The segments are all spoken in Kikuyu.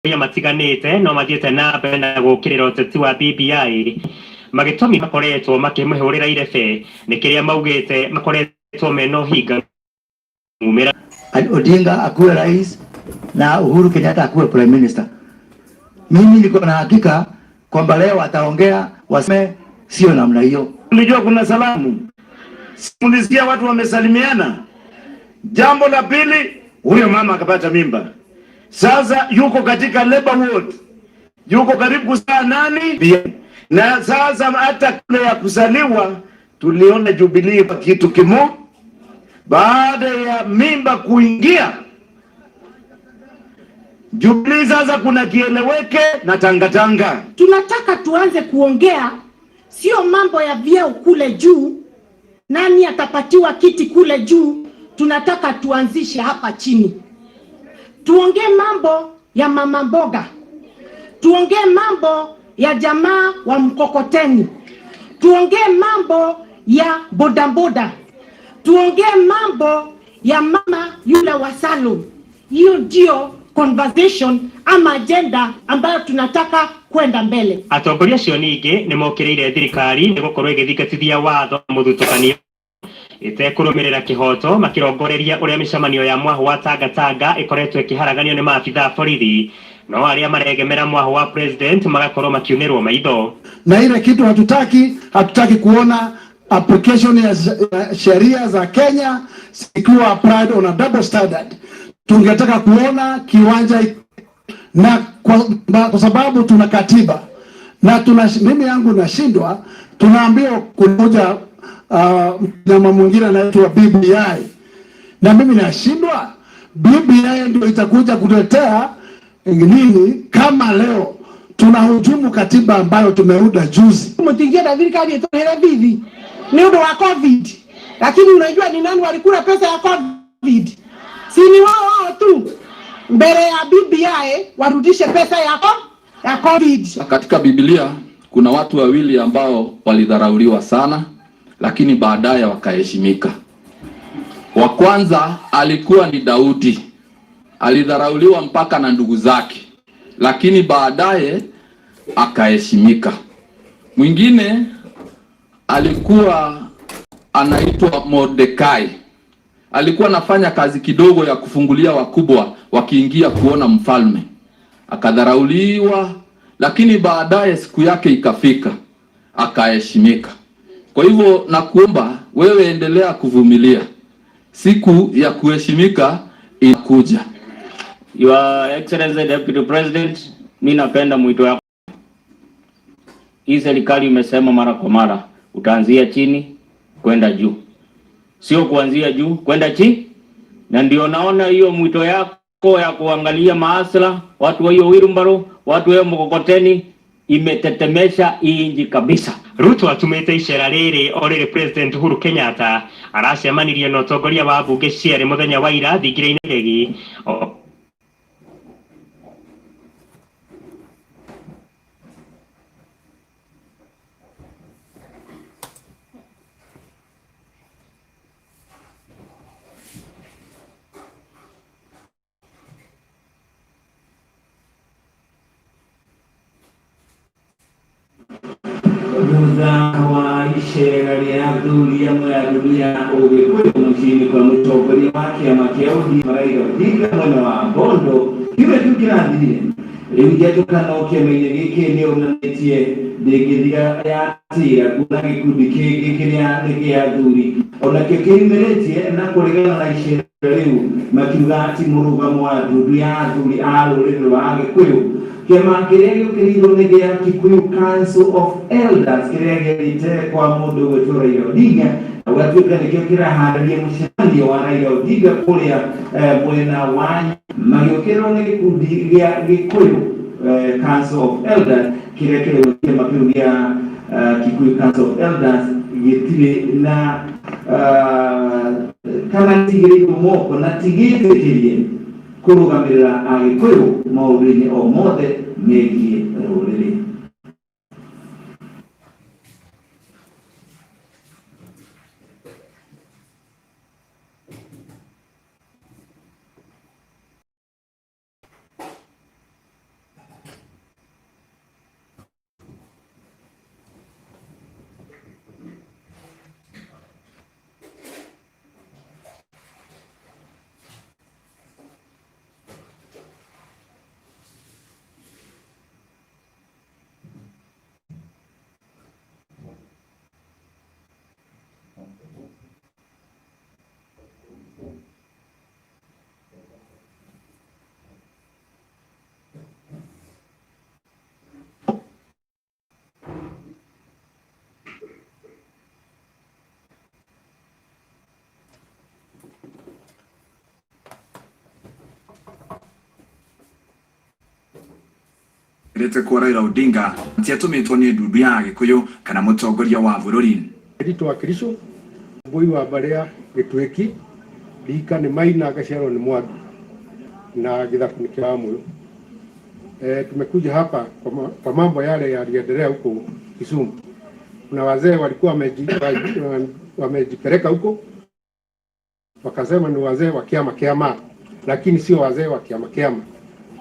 Matiganĩte no mathiĩte na mbere na gũkĩrĩra ũteti wa BBI magĩtũmi makoretwo makĩmĩhũrĩra irebe nĩ kĩrĩa maugĩte makoretwo mena ũhinga mumĩra. Odinga akuwe rais na Uhuru Kenyatta akuwe prime minister. Mimi niko na hakika kwamba leo wataongea waseme sio namna hiyo. Mlijua kuna salamu, mlisikia watu wamesalimiana. Jambo la pili, huyo mama akapata mimba, sasa yuko katika labor ward, yuko karibu kuzaa nani, na sasa hata kabla ya kuzaliwa tuliona Jubilee kwa kitu kimo, baada ya mimba kuingia Jubilee sasa kuna kieleweke na tangatanga. Tunataka tuanze kuongea, sio mambo ya vyeo kule juu, nani atapatiwa kiti kule juu. Tunataka tuanzishe hapa chini, tuongee mambo ya mama mboga, tuongee mambo ya jamaa wa mkokoteni, tuongee mambo ya bodaboda, tuongee mambo ya mama yule wa salon. Hiyo ndio conversation ama agenda ambayo tunataka kwenda mbele. Atongoria acio ningĩ nĩ mokĩrĩire thirikari nĩ gũkorwo ĩgĩthingatithia watho mũthutũkanio ĩtekũrũmĩrĩra kĩhoto, makĩrongoreria ũrĩa mĩcemanio ya mwahũ wa Tangatanga ĩkoretwo ĩkĩharaganio nĩ maabitha a borithi, no arĩa maregemera mwahũ wa president magakorwo makiunĩrwo maitho. Na ile kitu hatutaki, hatutaki kuona application ya sheria za Kenya zikiwa applied on a double standard. Tungetaka kuona kiwanja na kwa sababu tuna katiba na tuna, mimi yangu nashindwa, tunaambiwa kuja mnyama mwingine anaitwa BBI na mimi nashindwa, BBI ndio itakuja kutetea nini kama leo tunahujumu katiba ambayo tumeunda juzi. Mtingia thirikari itohere bithi ni undu wa COVID, lakini unajua ni nani walikula pesa ya COVID? Si ni wao wao tu. Mbele ya BBI warudishe pesa yako ya COVID. Katika Biblia kuna watu wawili ambao walidharauliwa sana, lakini baadaye wakaheshimika. Wa kwanza alikuwa ni Daudi, alidharauliwa mpaka na ndugu zake, lakini baadaye akaheshimika. Mwingine alikuwa anaitwa Mordekai, alikuwa anafanya kazi kidogo ya kufungulia wakubwa wakiingia kuona mfalme, akadharauliwa, lakini baadaye siku yake ikafika akaheshimika. Kwa hivyo nakuomba wewe endelea kuvumilia, siku ya kuheshimika inakuja. Your Excellency Deputy President, mi napenda mwito wako. Hii serikali imesema mara kwa mara utaanzia chini kwenda juu, sio kuanzia juu kwenda chini, na ndio naona hiyo mwito yako ya kuangalia maasla watu wa hiyo wheelbarrow, watu wa hiyo mkokoteni imetetemesha hii nchi kabisa. Ruto atumĩte icera rĩrĩ o rĩrĩ President Uhuru Kenyatta aracemanirie na ũtongoria wa mbunge cierĩ mũthenya wa ira thingira-inĩ Gĩgĩ. Thutha wa icera rĩa athuri amwe a ndundu ya Ũgĩkũyũ mũciĩ-inĩ kwa mũtongoria wa kĩama kĩa ODM Raila Odinga mwena wa Bondo, kiume kĩu kĩrathirire rĩu njatũkano kĩama-inĩ gĩkĩ nĩ onanĩtie ndĩngĩthira yatĩra kuona gĩkundi kĩngĩ kĩrĩa nĩ kĩa athuri onakĩo kĩyumĩrĩtie na kũregana na icera rĩu, makiuga ti mũrũgamo wa ndundu ya athuri a rũrĩrĩ rwa Agĩkũyũ. Kĩama kĩrĩa gĩũkĩrĩirwo nĩ gĩa Kikuyu Council of Elders kĩrĩa gĩathiĩte kwa mũndũ ũgwĩtwo Raila Odinga na gũgatuĩka nĩkĩo kĩraharĩria mũcemanio wa Raila Odinga kũrĩa mwena wa magĩũkĩrĩrwo nĩ gĩkundi gĩa Gĩkũyũ Council of Elders kĩrĩa kĩrĩ kĩama kĩu gĩa Kikuyu Council of Elders gĩtirĩ na kana gĩtigĩrĩirwo moko na tigĩtĩkĩrie kũrũgamĩrĩra Agĩkũyũ maũndũ-inĩ o mothe megiĩ rũrĩrĩ. Rĩte kwa Raila Odinga matiatũmĩtwo nĩ ndundu ya Agĩkũyũ kana mũtongoria wa bũrũri. Nditũ wa Kericho, Mbui wa mbarĩ ya Gĩtuĩki, rika nĩ Maina, ngaciarwo nĩ Mwangi na gĩthaku nĩ kĩa Wamũyũ. Tumekuja hapa kwa mambo yale yaliendelea huko Kisumu. Kuna wazee walikuwa wamejipeleka huko wakasema ni wazee wa kiama kiama, lakini sio wazee wa kiama kiama.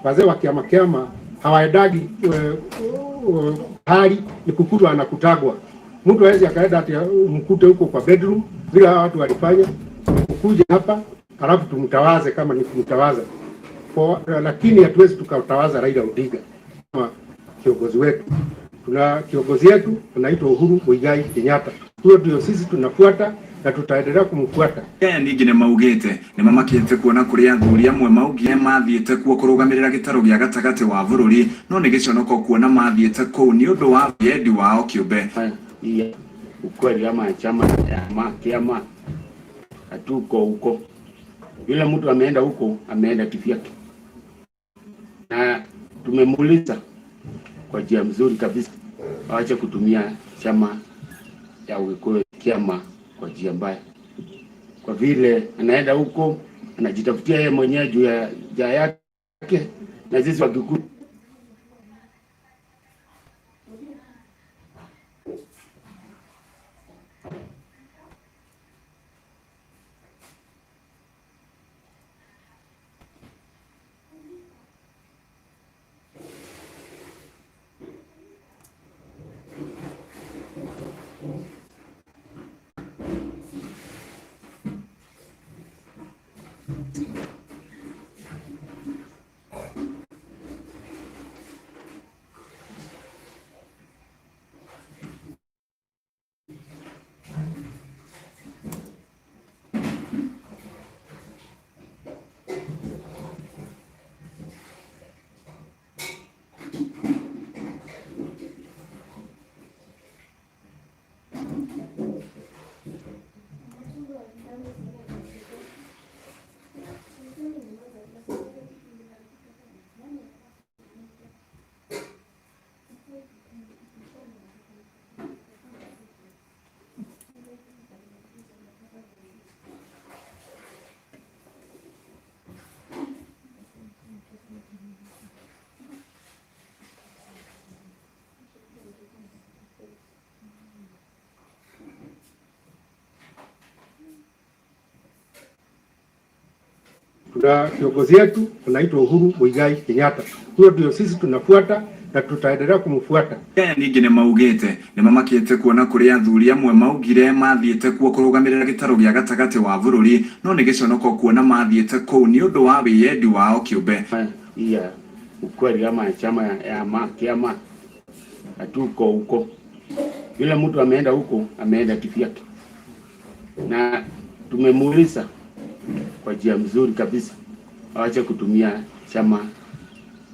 Wazee wa kiama kiama hawaendagi hali ni kukutwa na kutagwa. Mtu hawezi akaenda ati mkute huko kwa bedroom vile hawa watu walifanya, kukuja hapa halafu tumtawaze kama ni kumtawaza. Lakini hatuwezi tukatawaza Raila Odinga kama kiongozi wetu. Tuna kiongozi wetu anaitwa Uhuru Muigai Kenyatta. Huyo ndio sisi tunafuata na tutaendelea kumfuata. Aya ningĩ nĩ maugĩte nĩ mamakĩte kuona kũrĩ athuri amwe maugire mathiĩte kuo kũrũgamĩrĩra gĩtarũ gĩa gatagatĩ wa bũrũri no nĩ gĩconoko kuona mathiĩte kũu nĩ ũndũ wa wendi wao kĩũmbe. Ya ukweli ama chama ya kiama hatuko huko. Yule mtu ameenda huko ameenda kivyake, na tumemuuliza kwa njia mzuri kabisa waache kutumia chama ya Ugikuyu kiama kwa njia mbaya, kwa vile anaenda huko anajitafutia yeye mwenyewe juu ya njia yake, na sisi Wakikuyu Tuna kiongozi wetu anaitwa Uhuru Muigai Kenyatta. Huyo ndio sisi tunafuata na tutaendelea kumfuata. Aya ningĩ nĩ maugĩte nĩ mamakĩte kuona kũrĩ athuri amwe maugire mathiĩte kuo kũrũgamĩrĩra gĩtarũ gĩa gatagatĩ wa bũrũri no nĩ gĩconoko kuona mathiĩte kũu nĩ ũndũ wa wĩyendi wao kĩũmbe. Ya ukweli ama chama ya kiama hatuko huko. Yule mtu ameenda huko ameenda kivyake, na tumemuuliza kwa njia mzuri kabisa waache kutumia chama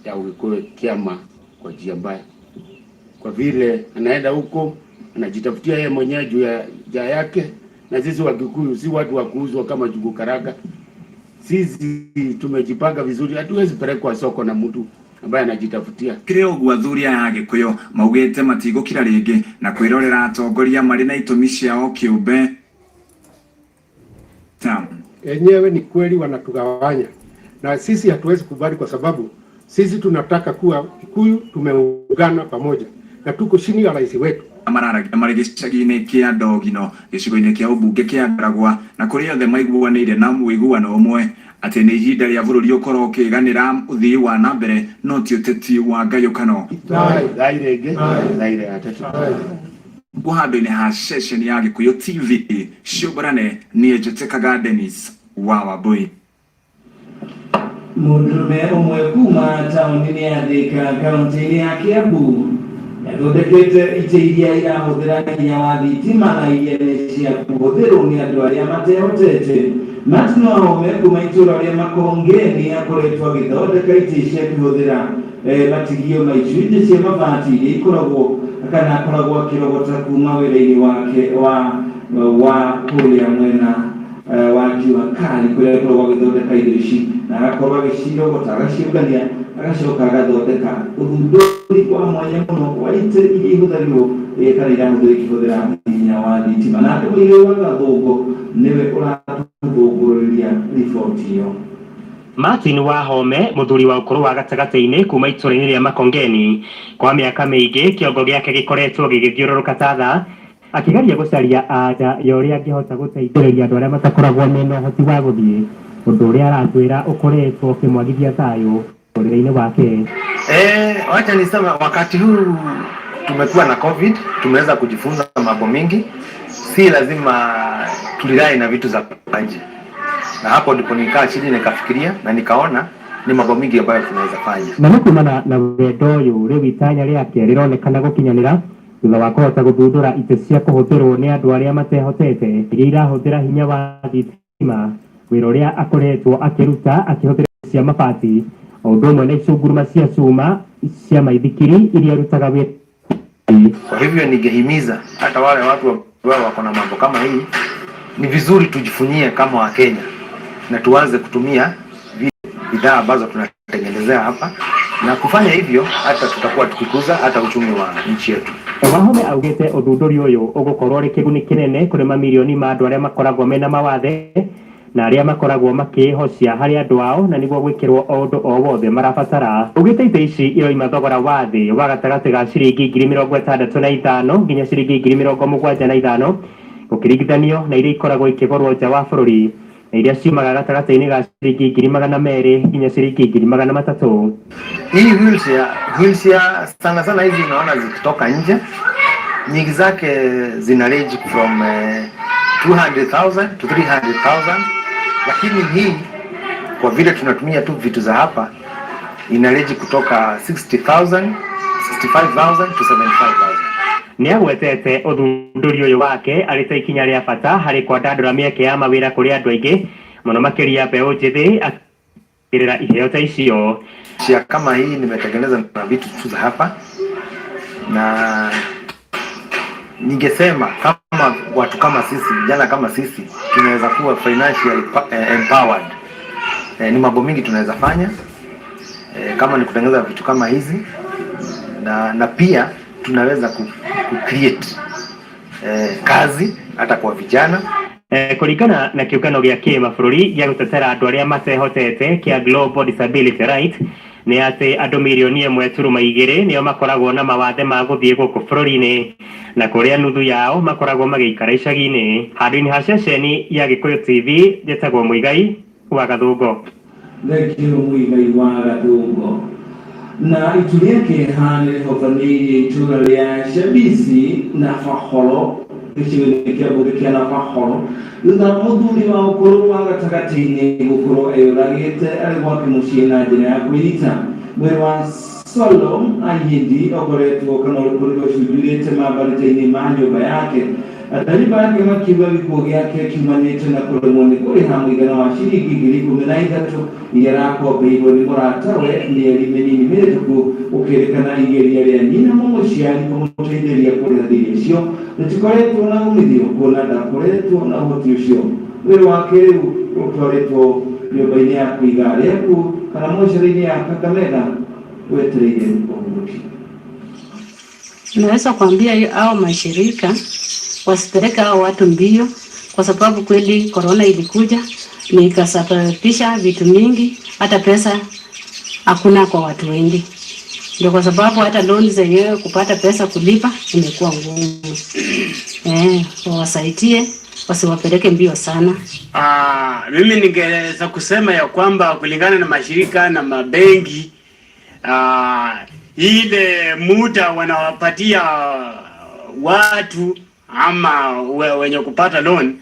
ya Ugikuyu kiama kwa njia mbaya, kwa vile anaenda huko anajitafutia yeye mwenyewe juu ya njia yake, na sisi Wakikuyu si watu wa kuuzwa kama jugu karanga. Sisi tumejipanga vizuri, hatuwezi pelekwa soko na mtu ambaye anajitafutia. Kĩrĩ ũguo athuri aya a Gĩkũyũ maugĩte matigũkira rĩngĩ na kwĩrorera atongoria marĩ na itũmi ciao kĩũmbe. Enyewe ni kweli wanatugawanya, na sisi hatuwezi kubali, kwa sababu sisi tunataka kuwa Kikuyu, tumeungana pamoja na tuko chini ya rais wetu. Mararagia marĩ gĩcagi-inĩ kĩa Ndogino gĩcigo-inĩ kĩa ũmbunge kĩa Ndaragwa na kũrĩ othe maiguanĩire na mũiguano ũmwe atĩ nĩ ihinda rĩa bũrũri ũkorwo ũkĩganĩra ũthii wa na mbere no ti ũteti wa ngayũkano. Thai rĩngĩ, thai rĩa gatatũ. Handũ-inĩ ha ceceni ya Gĩkũyũ TV ciũmbarane niĩ njĩtĩkaga Dennis wa Wambui. Mũndũrũme ũmwe kuma taũni-inĩ ya Thika kaunti-inĩ ya Kiambu nĩathondekete itĩ iria irahũthĩra hinya wa thitima na iria nĩ cia kũhũthĩrwo nĩ andũ arĩa matehotete. Martin Wahome kuma itũũra rĩa Makongeni akoretwo agĩthondeka itĩ cia kũhũthĩra matigio ma icunjĩ cia mabati iria ikoragwo kana akoragwo akĩrogota kuma wĩra-inĩ wake wa kũrĩa mwena wa jua kali kũrĩa akoragwo agĩthondeka indo ici na agakorwo agĩcirogota agaciũngania Agacoka agathondeka ũthundũri wa mwanya mũno wa itĩ iria ihũthagĩrwo kana irahũthĩrwo ikĩhũthĩra hinya wa thitima. Nake Mũigai wa Gathũngũ nĩwe ũratũthũngũrĩria riboti ĩyo. Martin Wahome, mũthuri wa ũkũrũ wa gatagatĩ-inĩ kuma itũra-inĩ rĩa Makongeni, kwa mĩaka mĩingĩ kĩongo gĩake gĩkoretwo gĩgĩthiũrũrũka ta tha akĩgeria gũcaria anja ya ũrĩa angĩhota gũteithĩrĩria andũ arĩa matakoragwo mena ũhoti wa gũthiĩ, ũndũ ũrĩa aratwĩra ũkoretwo ũkĩmwagithia thayũ mũtũrĩre-inĩ wake. Wacha niseme wakati huu tumekuwa na COVID, tumeweza kujifunza mambo mingi. Si lazima tulirely na vitu za nje, na hapo ndipo nikaa chini nikafikiria na nikaona ni mambo mingi ambayo tunaweza fanya. Na nĩ kumana na wendo ũyũ rĩu itanya rĩake rĩronekana gũkinyanĩra thutha wa kũhota gũthundũra itĩ cia kũhũthĩrwo nĩ andũ arĩa matehotete iria irahũthĩra hinya wa thitima, wĩra ũrĩa akoretwo akĩruta akĩhũthĩra cia mabati o ũndũ ũmwe na icunguruma cia cuma cia maithikiri iria arutaga wĩra. Kwa hivyo ningehimiza hata wale watu ambao wako na mambo kama hii, ni vizuri tujivunie kama Wakenya na tuanze kutumia bidhaa ambazo tunatengenezea hapa, na kufanya hivyo hata tutakuwa tukikuza hata uchumi wa nchi yetu. Wahome augĩte ũthundũri ũyũ ũgũkorwo ũrĩ kĩguni kĩnene kũrĩ mamirioni ma andũ arĩa makoragwo mena mawathe na arĩa makoragwo makĩĩhocia harĩ andũ ao na nĩguo gwĩkĩrwo o ũndũ o wothe marabatara. Augĩte itĩ ici iroima thogora wa thĩ wa gatagatĩ ga ciringi 65,000 nginya ciringi 75,000 gũkĩringithanio na iria ikoragwo ikĩgũrwo nja wa bũrũri na iria ciumaga gatagatĩ-inĩ ga ciringi 200,000 nginya ciringi 300,000. Hii wheelchair sana sana hizi unaona zikitoka nje, nyingi zake zina range from 200,000 to 300,000, lakini hii kwa vile tunatumia tu vitu za hapa ina range kutoka 60,000, 65,000 to 75,000. Nĩ agwetete ũthundũri ũyũ wake arĩ ta ikinya rĩa bata harĩ kwandandũra mĩeke ya mawĩra kũrĩ andũ aingĩ mũno makĩria mbeũ njĩthĩ akĩrĩra iheo ta icio. Chair kama hii nimetengeneza na vitu tu za hapa, na ningesema kama watu kama sisi, vijana kama sisi, tunaweza kuwa financially empowered. Ni mambo mingi tunaweza fanya, kama ni kutengeneza vitu kama hizi, na pia tunaweza ku create kazi hata kwa vijana. Kũringana na kĩũngano gĩa kĩmabũrũri gĩa gũtetera andũ arĩa matehotete kĩa Global Disability Right nĩ atĩ andũ 1.2 mirioni nĩo makoragwo na mawathe ma gũthiĩ gũkũ bũrũri-inĩ na kũrĩa nuthu yao makoragwo magĩikara icagi-inĩ. Handũ-inĩ ha ceceni ya Gĩkũyũ TV, njĩtagwo Mũigai wa Gathũngo. Thengio, Mũigai wa Gathũngo. Na itu rĩa kĩeha nĩ rĩhobanĩirie itũũra rĩa Shabisi na Bahoro gĩcigo-inĩ kĩa mbunge kĩa Nabahoro thutha wa mũthuri wa ũkũrũ wa gatagatĩ-inĩ gũkorwo eyũragĩte arĩ gwake mũciĩ na njĩra ya kwĩita. Mwĩrĩ wa Solom Ayindi ũkoretwo kana ũkorirwo ũcunjurĩte mambarĩta-inĩ ma nyũmba yake, atari ake makiuga gĩkuũ gĩake kiumanĩte na kũremwo nĩ kũrĩha mũigana wa ciringi 13,000 iria arakombeirwo nĩ mũratawe mĩeri mĩnini mĩhĩtũku. Gũkĩrĩkana igeria rĩa nyina mũmũciari kũmũteithĩrĩria kũrĩha thirĩ ũcio rĩtikoretwo na umithio kuona ndakoretwo na ũhoti ũcio. Mwĩrĩ wake rĩu ũtwarĩtwo nyũmba-inĩ ya kũiga arĩa akuũ kana mocarĩ-inĩ ya Kakamega wetereire ũhurũki. Naweza kuambia hao mashirika wasipeleke hao watu mbio, kwa sababu kweli korona ilikuja na ikasababisha vitu mingi, hata pesa hakuna kwa watu wengi. Ndio kwa sababu hata loan zenyewe kupata pesa kulipa imekuwa ngumu. Wawasaidie wasiwapeleke mbio sana. Mimi ningeweza kusema ya kwamba kulingana na mashirika na mabenki, ile muda wanawapatia watu ama wenye kupata loan,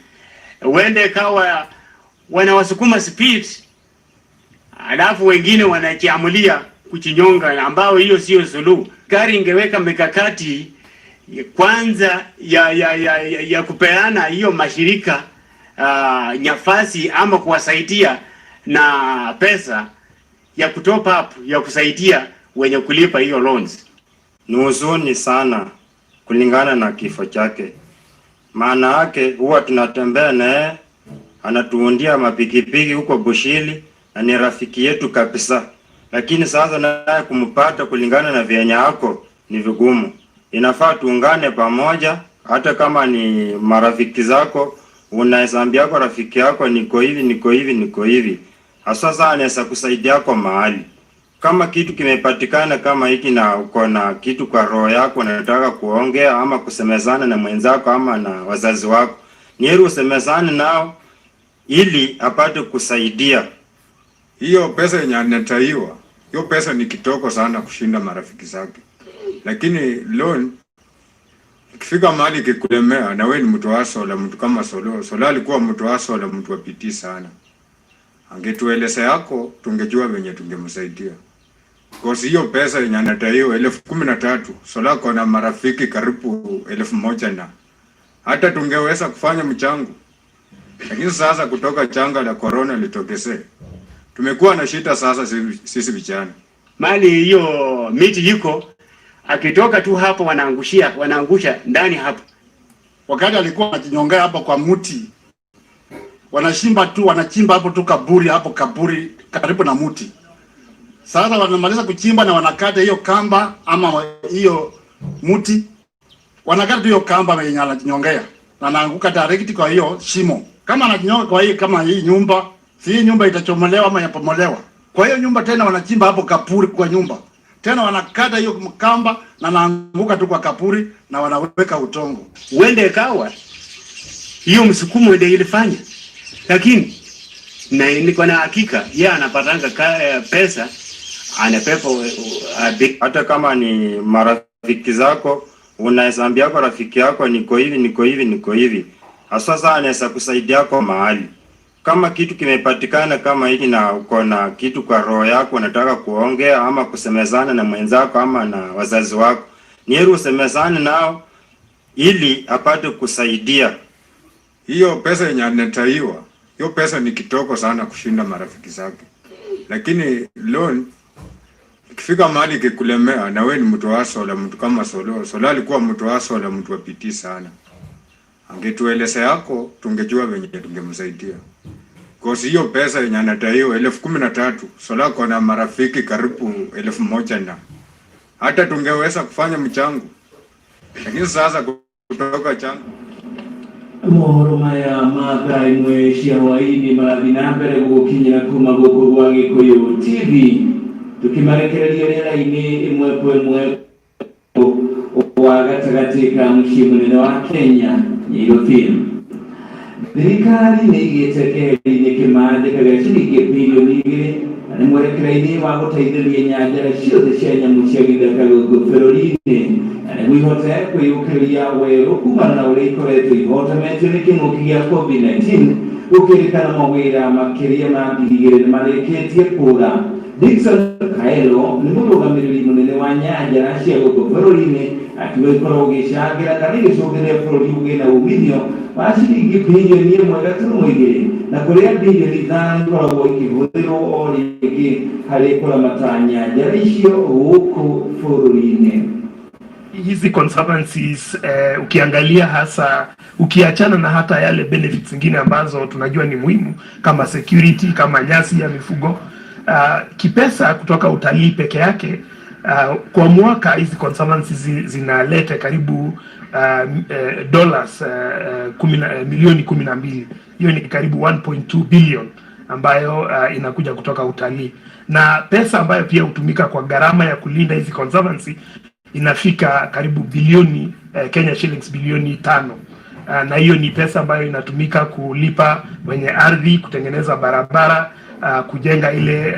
wende kawa wanawasukuma speed, alafu wengine wanajiamulia kujinyonga, ambao hiyo sio suluhu. Gari ingeweka mikakati kwanza ya kupeana hiyo mashirika nafasi ama kuwasaidia na pesa ya kutop up ya kusaidia wenye kulipa hiyo loans. Ni huzuni sana kulingana na kifo chake. Maana yake huwa tunatembea naye, anatuundia mapikipiki huko Bushili na ni rafiki yetu kabisa, Lakini sasa naye kumpata kulingana na vyenye ako ni vigumu. Inafaa tuungane pamoja, hata kama ni marafiki zako, unaweza ambia kwa rafiki yako niko hivi, niko hivi, niko hivi. Haswa sana anaweza kusaidia kwa mahali kama kitu kimepatikana kama hiki na uko na kitu kwa roho yako unataka kuongea ama kusemezana na mwenzako ama na wazazi wako, ni heri usemezane nao ili apate kusaidia. Hiyo pesa yenye anataiwa, hiyo pesa ni kitoko sana kushinda marafiki zake, lakini loan ikifika mahali ikikulemea, na wewe ni mtu wa sola, mtu kama Solo. Solo alikuwa mtu wa sola, mtu wa bidii sana. Angetueleza yako, tungejua venye tungemsaidia. Because hiyo pesa yenye anadaiwa 13,000, Solo ako na marafiki karibu 1,000 na hata tungeweza kufanya mchango, lakini sasa kutoka janga la corona litokesee, tumekuwa na shida sasa sisi vijana. Mali hiyo miti iko, akitoka tu hapo wanaangushia, wanaangusha ndani hapo. Wakati alikuwa anajinyongea hapo kwa mti, wanashimba tu, wanachimba hapo tu kaburi hapo, kaburi karibu na mti. Sasa wanamaliza kuchimba na wanakata hiyo kamba ama hiyo mti, wanakata tu hiyo kamba yenye anajinyongea na anaanguka direct kwa hiyo shimo. Kama anajinyonga kwa hii, kama hii nyumba, si hii nyumba itachomolewa ama yapomolewa. Kwa hiyo nyumba tena wanachimba hapo kaburi kwa nyumba tena wanakata hiyo kamba na naanguka tu kwa kaburi na wanaweka utongo. Uende ikawa hiyo msukumo ndio ilifanya, lakini na niko na hakika yeye anapatanga pesa anapepa. Hata kama ni marafiki zako, unaweza ambia kwa rafiki yako niko hivi, niko hivi, niko hivi. Haswa sana anaweza kusaidia kwa mahali kama kitu kimepatikana kama hiki na uko na kitu kwa roho yako unataka kuongea ama kusemezana na mwenzako ama na wazazi wako, ni heri usemezane nao ili apate kusaidia. Hiyo pesa yenye anataiwa, hiyo pesa ni kitoko sana kushinda marafiki zake, lakini loan ikifika mahali ikikulemea, na wewe ni mtu wa sola, mtu kama Solo. Solo alikuwa mtu wa sola, mtu wa bidii sana. Angetueleza yako, tungejua venye tungemsaidia. Because hiyo pesa yenye anadaiwa 13,000, Solo ako na marafiki karibu 1,000 na hata tungeweza kufanya mchango, lakini sasa kutoka chango Mohoro maya ma thaa 1 cia hwaini marathiĩ na mbere gũgũkinyĩra kuma gũkũ gwa Gĩkũyũ TV, tũkĩmarekereria rĩera-inĩ ĩmwe kwa ĩmwe wa gatagatĩ ka mũciĩ mũnene wa Kenya, Nairobi. Thirikari nĩ ĩigĩte keheri-inĩ kĩmandĩka gĩa ciringi birioni 2 na nĩ mwerekera-inĩ wa gũteithĩrĩria nyanjara ciothe cia nyamũ cia gĩthaka gũkũ bũrũri-inĩ, na nĩguo ihote kwĩyũkĩria werũ kumana na ũrĩa ikoretwo ihotometio nĩ kĩng'ũki gĩa COVID-19. Gũkĩrĩkana mawĩra makĩria ma 2,000 nĩ marĩkĩtie kũra. Dickson Kaelo nĩ mũrũgamĩrĩri mũnene wa nyanjara cia gũkũ bũrũri-inĩ, akiuga ikoragwo igĩcangĩra kana igĩcũngĩrĩria bũrũri ũgĩe na umithio wa ciringi birioni 1.2, na kũrĩa birioni 5 ikoragwo ikĩhũthĩrwo o rĩngĩ harĩ kũramata nyanjara icio gũkũ bũrũri-inĩ. Hizi conservancies, ukiangalia hasa ukiachana na hata yale benefits zingine ambazo tunajua ni muhimu kama security, kama nyasi ya mifugo, kipesa kutoka utalii peke yake, kwa mwaka hizi conservancies zinaleta karibu dollars milioni 12. Hiyo ni karibu 1.2 billion ambayo inakuja kutoka utalii, na pesa ambayo pia hutumika kwa gharama ya kulinda hizi conservancy inafika karibu bilioni Kenya shillings bilioni 5. Na hiyo ni pesa ambayo inatumika kulipa wenye ardhi, kutengeneza barabara, kujenga ile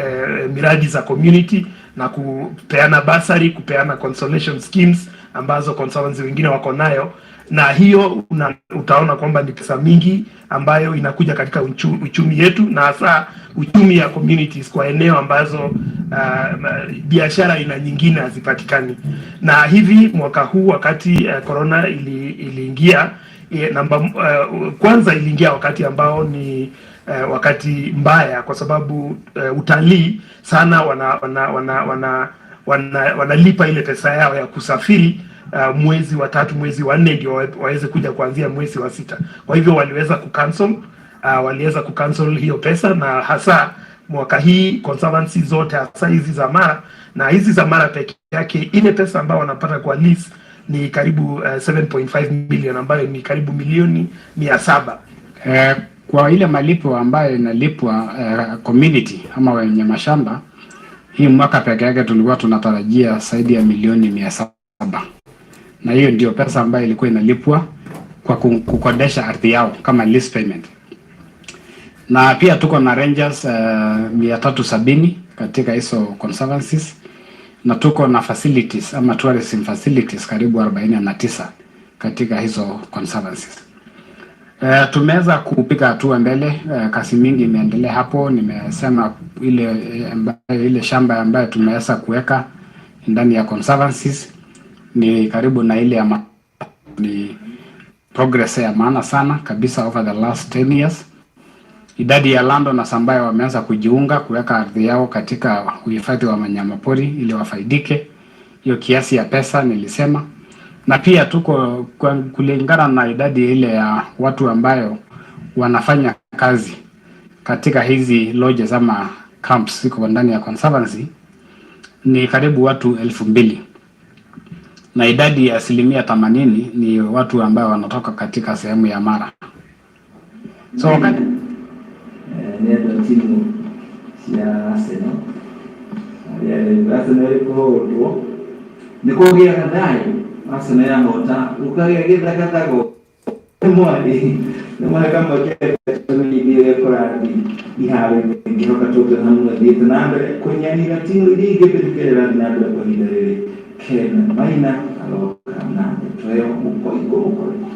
miradi za community na kupeana bursary, kupeana consolation schemes ambazo conservancy wengine wako nayo, na hiyo utaona kwamba ni pesa mingi ambayo inakuja katika uchumi yetu na hasa uchumi ya communities kwa eneo ambazo biashara aina nyingine hazipatikani. Na hivi mwaka huu wakati corona iliingia namba kwanza iliingia wakati ambao ni wakati mbaya kwa sababu utalii sana wanalipa ile pesa yao ya kusafiri mwezi wa tatu, mwezi wa nne ndio waweze kuja kuanzia mwezi wa sita. Kwa hivyo waliweza kucancel hiyo pesa na hasa Mwaka hii conservancy zote, hasa hizi za Mara na hizi za Mara peke yake, ile pesa ambayo wanapata kwa lease ni karibu 7.5 million, ambayo ni karibu milioni 700. Kwa ile malipo ambayo inalipwa community ama wenye mashamba, hii mwaka peke yake tulikuwa tunatarajia zaidi ya milioni 700, na hiyo ndio pesa ambayo ilikuwa inalipwa kwa kukodesha ardhi yao kama lease payment. Na pia tuko na rangers 370 katika hizo conservancies na tuko na facilities ama tourism facilities karibu 49 katika hizo conservancies. Tumeweza kupiga hatua mbele, kazi mingi imeendelea hapo. Nimesema ile shamba ambayo tumeweza kuweka ndani ya conservancies ni karibu na ile ya ni progress ya maana sana kabisa over the last 10 years. Idadi ya landowners ambayo wameanza kujiunga kuweka ardhi yao katika uhifadhi wa wanyamapori ili wafaidike, hiyo kiasi ya pesa nilisema, na pia tuko kulingana na idadi ile ya watu ambayo wanafanya kazi katika hizi lodges ama camps ziko ndani ya conservancy ni karibu watu 2000 na idadi ya 80% ni watu ambao wanatoka katika sehemu ya Mara. So wakati Nĩ andũ a timu cia Arsenal arĩa Arsenal ĩkũhũrwo nĩ kũgĩaga thayũ. Arsenal yahota gũkagĩa gĩthagathago mwarĩ nĩ mwaka kamwe kega kũrathi iharo-inĩ. Ngĩhoka Tottenham athiĩte na mbere kũnyanira timu iria ingĩ mbĩtũke ĩrathiĩ na mbere kwa ihinda rĩrĩ. Ken Maina aroka na ndeto ĩyo mũkoingo mũkoingo.